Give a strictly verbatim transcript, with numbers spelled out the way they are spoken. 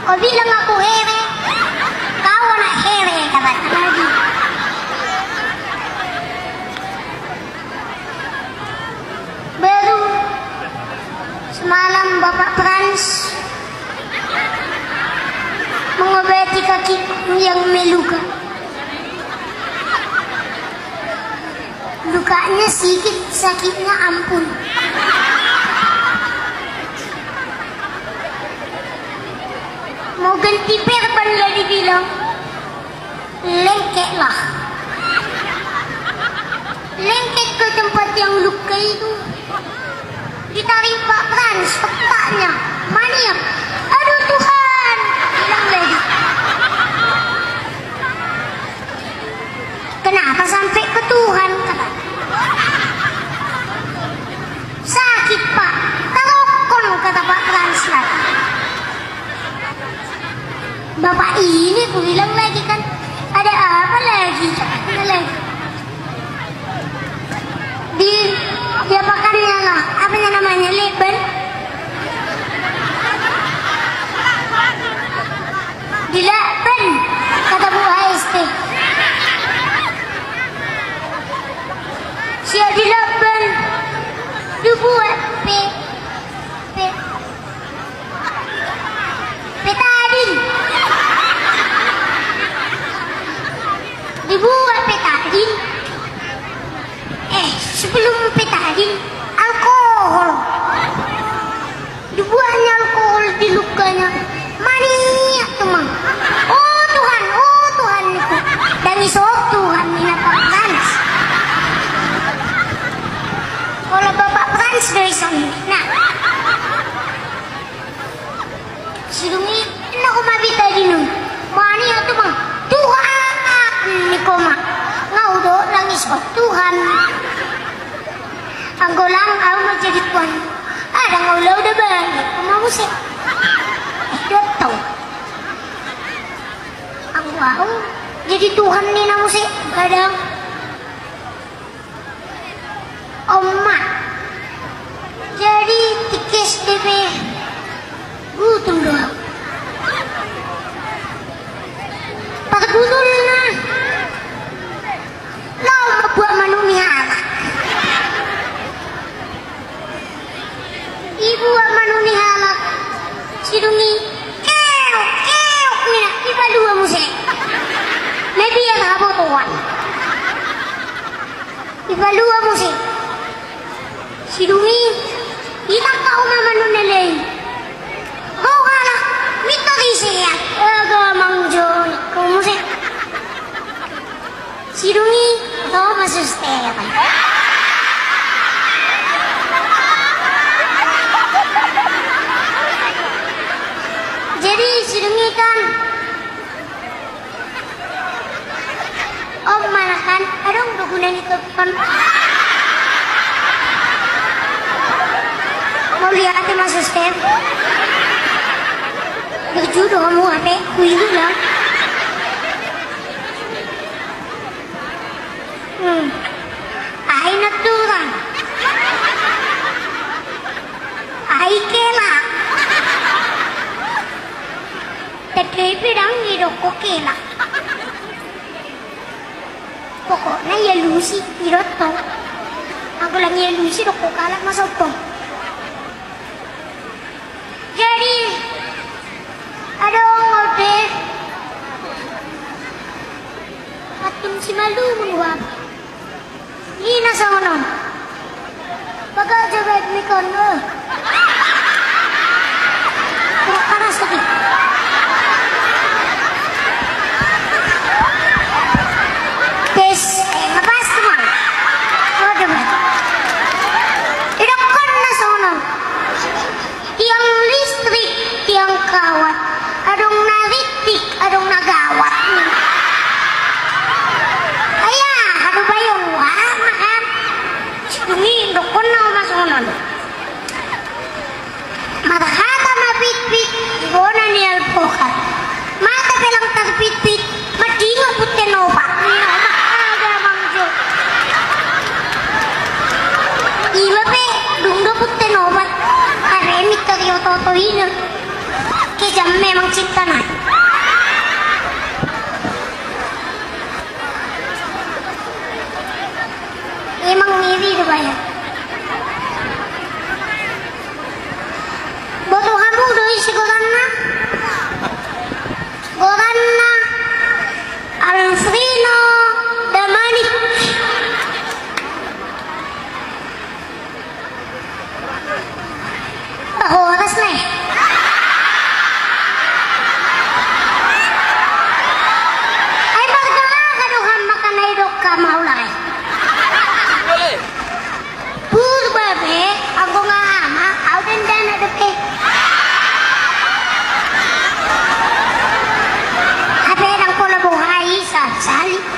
Kau bilang aku here, kau anak here, kata lagi. Baru semalam Bapak Frans mengobati kakiku yang meluka. Lukanya sikit, sakitnya ampun. Mau ganti perban, dia dibilang, lengketlah. Lengket ke tempat yang luka itu. Ditarik Pak Frans otaknya, maniak. Aduh Tuhan, bilang lagi. Kenapa sampai ke Tuhan, kata. Sakit Pak, tarokon, kata Pak Frans lagi. Bapak ini, kubilang lagi kan, ada apa lagi? Ada lagi. Di, diapakannya lah, apanya namanya, leban? Dilakban, kata Bu H S T. Siap dilakban, dibuat pe, pe, petadin. Dibuat petadin. Eh, sebelum petadin, alkohol. Dibuatnya alkohol di lukanya. Maniak tu mang. Oh Tuhan, oh Tuhan niku. Dang isop Tuhan ni na Pak Frans. Kalau Bapak Frans do isop. Nah. Sidung i, na ho ma bita di nun. Maniak tu mang. Tuhan, niko ma. Nga udo nangis, oh Tuhan. Anggo lang au ma jadi Tuhan. Ada nga ulau da balik. Uma muse. Eh, dua tau. Anggo au jadi Tuhan ni na muse. Gadang. Oma. Jadi tingki S D P gutung do au. Pargutulna. Laho ma buat manuk ni halak. Ibuat manuk ni halak. Sidung i keok, keok ninna, ipalua muse. Mabiar habotoan. Ipalua muse. Sidung i, itangkok ma manuk na lain. Ho halak, mintor ise ya? Ega mangjoni, ho muse. Sidung i, ho ma suster. Jadi sidung i kan, om mana kan, adong do guna ni topon. Mauliate ma suster. Berjudo kamu apa? Kuilu lah. Hmm. Ai naturan. Ai kela. Tete pedang ni dokko kela. Pokokna ia lusi, irottong. Anggo lang ia lusi, dokko kalak ma soppong. Jadi, adong ode. Patum si malu mengguap. Ina songon on. Baga jabat mikon, eh. Kurang panas lagi. Tes, eh, ngepas tuh, Mang. Waduh, Mang. Idokkon na songon on. Tiang listrik, tiang kawat, adong na rintik, adong na gawat. Aya, adu bayon, wah, makan. Sidung i, dokkon na ho ma songon on. Marhata ma pitpit, di bona ni alpokat. Mata pe lang tarpitpit, madingot punten opat. Ninna, aga mangjou. Iba pe, dung do punten opat. Aremi tari oto-oto ina. Jam memang cinta na. Emang ngiri do baya. Boto hamu do ise goranna? Goranna Alfrino Damanik. Bah, horas na i. Ai margalaga do ham maka na didok ham au lae. Purba be, anggo nga ama, au dendana dope. Hape ndang pola boha i, sali-sali.